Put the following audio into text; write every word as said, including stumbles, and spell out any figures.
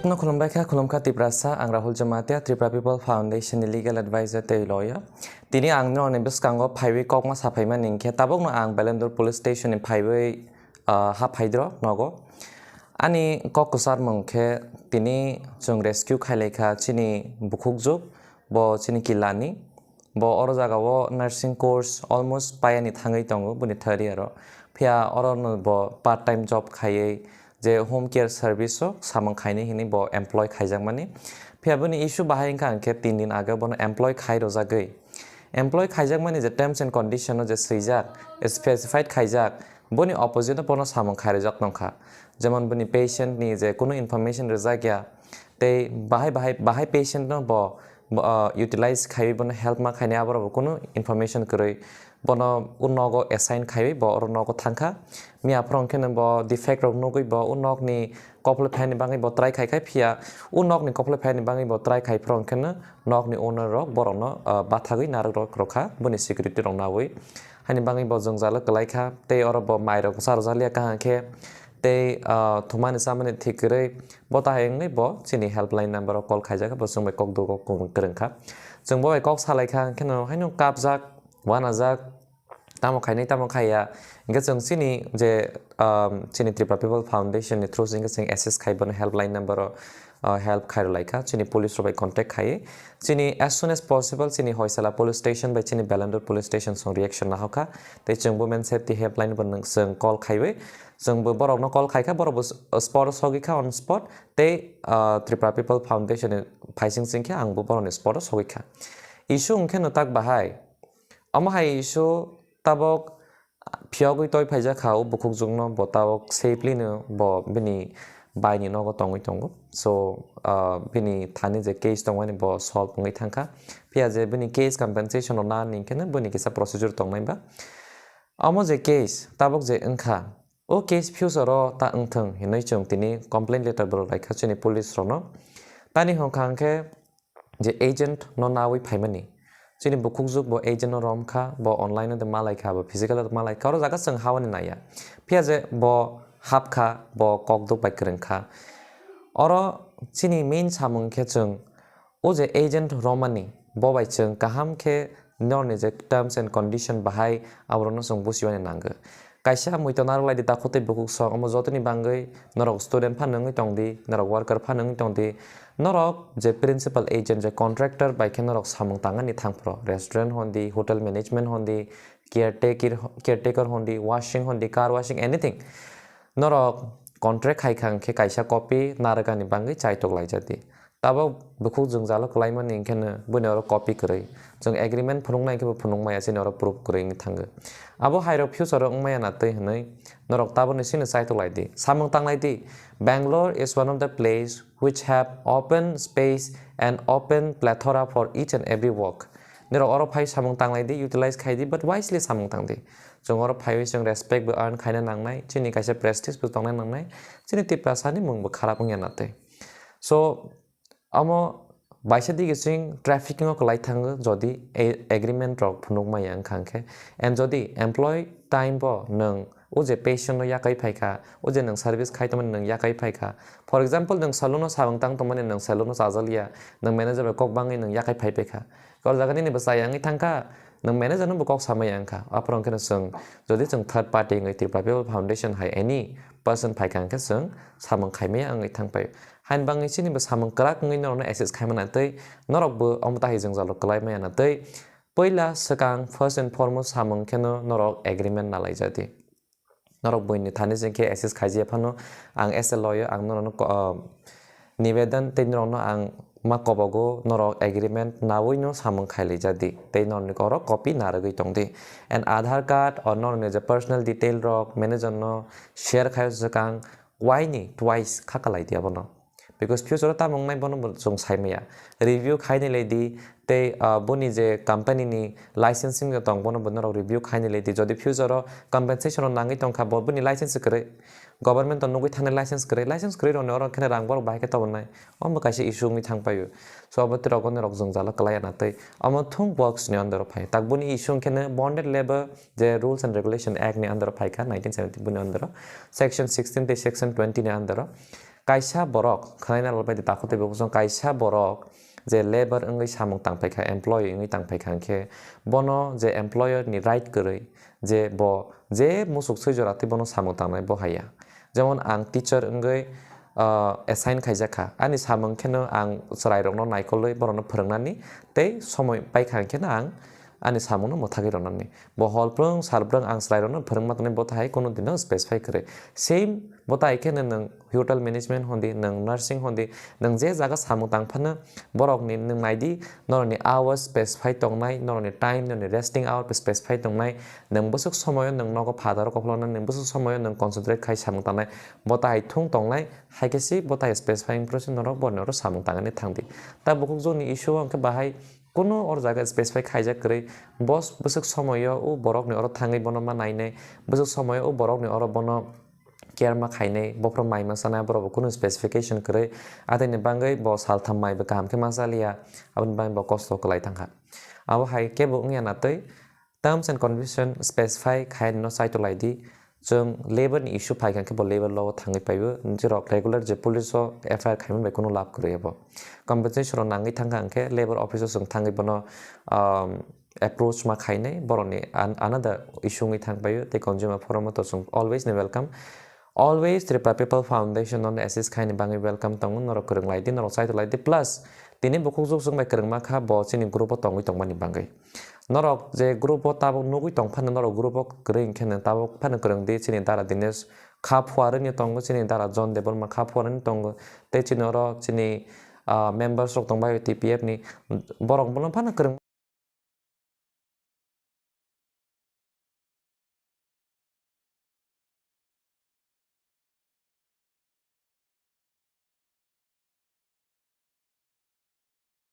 No khulumbai kha, khulumkha Tiprasa, ang Rahul Jamatia, Tripura People Foundation ni legal advisor tei lawyer. Tini ang nini bwskango phaiwi kokma saphaimani hinkhe tabukno ang Belendor Police Station ni phaiwi, ah, ha phaidro nogo. Ani kok kwcharmung khe tini chwng rescue khailaikha chini bukhukjuk, bo chini kilani. Bo oro jagao nursing course almost payani thangwi tongo boni third year o. Phiya oro no bo part time job khaiwi je home care service o samung khaini hinwi bo employ khaijakmani. Phiya boni issue bahai wngkha hwnkhe tin din age bono employ khai rwjagwi. Employ khaijakmani je terms and condition o je swijak, specified khaijak, boni opposite o bono samung khai rwjak tongkha. Jemon boni patient ni je kunu information rwjak ya, tei bahai bahai, bahai patient no bo, bo, ah, utilize khaiwi bono help ma khaini aborok bo kunu information kwrwi. Bono o nogo assign khaiwi bo oro nogo thangkha. Miya phoro hwnkhe no bo defect rok nugwi bo o nokni koplai phaini bagwi bo try khai khai phiya o nokni koplai phaini bagwi bo try khai phoro hwnkhe no nokni owner rok borokno, ah, bathagwi narwk rok rwkha boni security rok nawi. Haini bagwi bo jwngjalo kwlai kha tei oro bo mai rok cha rwjak liya kaham khe tei, ah, thumani chamani thik kwrwi bo tahai wngwi bo chini helpline number o call khaijak bo chwng bai kok dugo kwrwng kha. Chwng bo bai kok salai kha hwnkhe no haino kapjak, uanajak, tamo khainai tamo khaiya. Hingke chwng chini je, um, chini Tripura People Foundation ni through se hingke chwng assist khai bono helpline number o, uh, help khai rwlai kha. Chini police rok bai contact khai. Chini as soon as possible chini Hoisala police station bai chini Belendor police station song reaction nahokha. Tei chwng women safety helpline bo nwng chwng call khaiwi. Chwng bo borok no call khai kha, borok bo s-, spot o sogwi kha on spot. Tei, uh, Tripura People Foundation ni phaising sing khe ang bo borok ni spot o sogwi kha. Issue hwnkhe no tak bahai. Omo hai issue tabok phiyogwi toi phaijak kha o bukhukjwkno, bo tabok safely no bo bini baini nogo tongwi tongo. So, ah, bini thani je case tongmani bo solve wngwi thangkha. Phiya je bini case compensation rok nani hwnkhe no bini kisa procedure tongnai ba. Omo je case tabok je wngkha, o case future o ta wngthwng hinwi chwng tini complaint letter bo rwlaikha chini police rokno. Tani hwnkha hwnkhe je agent no nawi phaimani. Chini bukhukjwk bo agent no romkha, bo online o de malaikha, bo physical o de malaikha, oro jaga chwng hawani naiya. Phiya je bo hapkha, bo kokduk bai kwrwngkha. Oro chini main samung khe chwng o je agent romani, bo bai chwng kaham khe norni je terms and condition bahai aborokno chwng busiwani nango. Kaisa muitu narwk lai di takhuk tei bukhuk song, omo jotoni bangwi norok student phano wngwi tong di, norok worker phano wngwi tong di, norok je principal agent, je contractor bai khe norok samung tangani thangphuru, restaurant hon di, hotel management hon di, caretaker, caretaker hon di, washing hon di, car washing, anything. Norok contract khai kha hwnkhe kaisa copy narwkani bangwi chaitok laijak di. Tabok bukhuk jwngjalo kwlaimani hwnkhe no buini oro copy kwrwi. Chwng agreement phunuknai hwnkhe bo phunukmaya, chini oro proof kwrwi wngwi thango. Abo hairok future o wngmaya na twi hwnwi norok taboni sini chaitok lai di. Samung tanglai di. Bangalore is one of the place which have open space and open plethora for each and every work. Norok oro phai samung tanglai di, utilize khai di, but wisely samung tang di. Chwng oro phaiwi chwng respect bo earn khaina nangnai, chini kaisa prestige bo tongna nangnai, chini Tiprasani mung bo kharap wngya na twi. So, omo baisa dige chwng trafficking o kwlai thango, jodi a-, agreement rok phunuk maya wngkha hwnkhe. And jodi employee time bo nwng o je patient no yakai phaikha, o je nwng service khai tongmani nwng yakai phaikha. For example, nwng salon o samung tang tongmani nwng salon o chajaliya, nwng manager bai kok bangwi nwng yakai phai paikha. Kor jaga nini bwsai wngwi thangkha, nwng manager no bo kok samaya wngkha. Aphuru hwnkhe no chwng, jodi chwng third party wngwi Tripura People Foundation hai any person phaikha hwnkhe chwng samung khaimaya wngwi thangpai. Hain bangwi chini bo samung kwrak wngwi norokno assist khaimana tei norok bo omo tahi jwngjalo kwlai maya na tei puila swkang first and foremost samung kheno norok agreement nalaijadi. Norok buini thani jeng khe assist khaijaya phano ang as a lawyer ang norokno ko-, ah, nibedan tei norokno ang ma kobogo norok agreement nawino samung khailaijadi tei norokni oro copy narwgwi tongdi. And Aadhaar card or norokni je personal detail rok manager no share khai swkang waini twice kha kalai di abono. Because future o tamo wngnai bono bo chwng sai maya. Review khai ni lai di tei, ah, boni je company ni licensing tong bono bo norok review khai ni lai di. Jodi future o compensation rok nangwi tong kha bo boni license kwrwi. Government o nugwi thani license kwrwi. License kwrwi rok ni oro kheno rang borok bahai khe tobonai. Omo kaisa issue wngwi thang paio. So abo tei rok norok jwngjalo kwlai ya na tei. Omo thung works ni under o phai. Tak boni issue wngkhe no bonded labour je Rules and Regulation Act ni under o phai kha nineteen seventy boni under o. Section sixteen tei section twenty ni under o. Kaisa borok khwnaina rwbaidi takhuk tei bukhuk chwng kaisa borok je labour wngwi samung tangpaikha, employee wngwi tangpaikha, hwnkhe bono je employer ni right kwrwi je bo je musuk swi jora twi bono samung tangnai bo haiya. Jemon ang teacher wngwi, ah, assign khaijakha, ani samung kheno ang chwrairokno naikolwi borokno phwrwngnani tei somoi paikha hwnkhe no ang ani samungno mwthagwi rwnani. Bo hol phrwng sal phrwng ang chwrairokno phwrwngma tongnai bo tahai kunu dino specify kwrwi. Same bo tahai kheno nwng hotel management hondi, nwng nursing hondi, nwng je jaga samung tang phano borokni nwng naidi, norokni hours specify tongnai, norokni time, norokni resting hour specify tongnai, nwng bwswk somoyo nwng nogo phataro kopholo wngnai, nwng bwswk somoyo nwng concentrate khai samung tangnai, bo tahai thung tongnai, hai khe se bo tahai specify wngphuru se norok borokni oro samung tangani thangdi. Ta bukhuk joni issue o hwnkhe bahai kunu or jaga specify khaijak kwrwi, bo bwswk somoyo o borokni oro thangwi bono ma nainai, bwswk somoyo o borokni oro bono care ma khainai, bophuru mai ma sanai, borok bo kunu specification kwrwi, ataini bagwi bo saltham mai bo kaham khe ma chaliya, aboni bagwi bo kosto kwlai thangkha. Abo hai kebo wngya na twi terms and condition specify khai no saito lai di, chwng labour ni issue phai kha khe bo labour law o thangwi paibo, jirok regular je police o F I R khaimani bai kunu lab kwrwi abo. Compensation rok nangwi thangkha hwnkhe labour office o chwng thangwi bono, um, approach ma khainai, borokni an-, another issue wngwi thang paio, tei consumer forum o to chwng always ni welcome. Always Tripura People Foundation no assist khaini bagwi welcome tongo, norok kwrwng lai di, norok saito lai di, plus tini bukhuk juk chwng bai kwrwngma kha bo chini group o tongwi tongmani bagwi. Norok je group o tabuk nugwi tong phano norok group o kwrwng khe no tabuk phano kwrwng di, chini dara Dinesh kha phuarwi ni tongo, chini dara John Debbarma kha phuarwi ni tongo, tei chini oro chini, ah, members rok tong bai T P F ni, borok bono phano kwrwng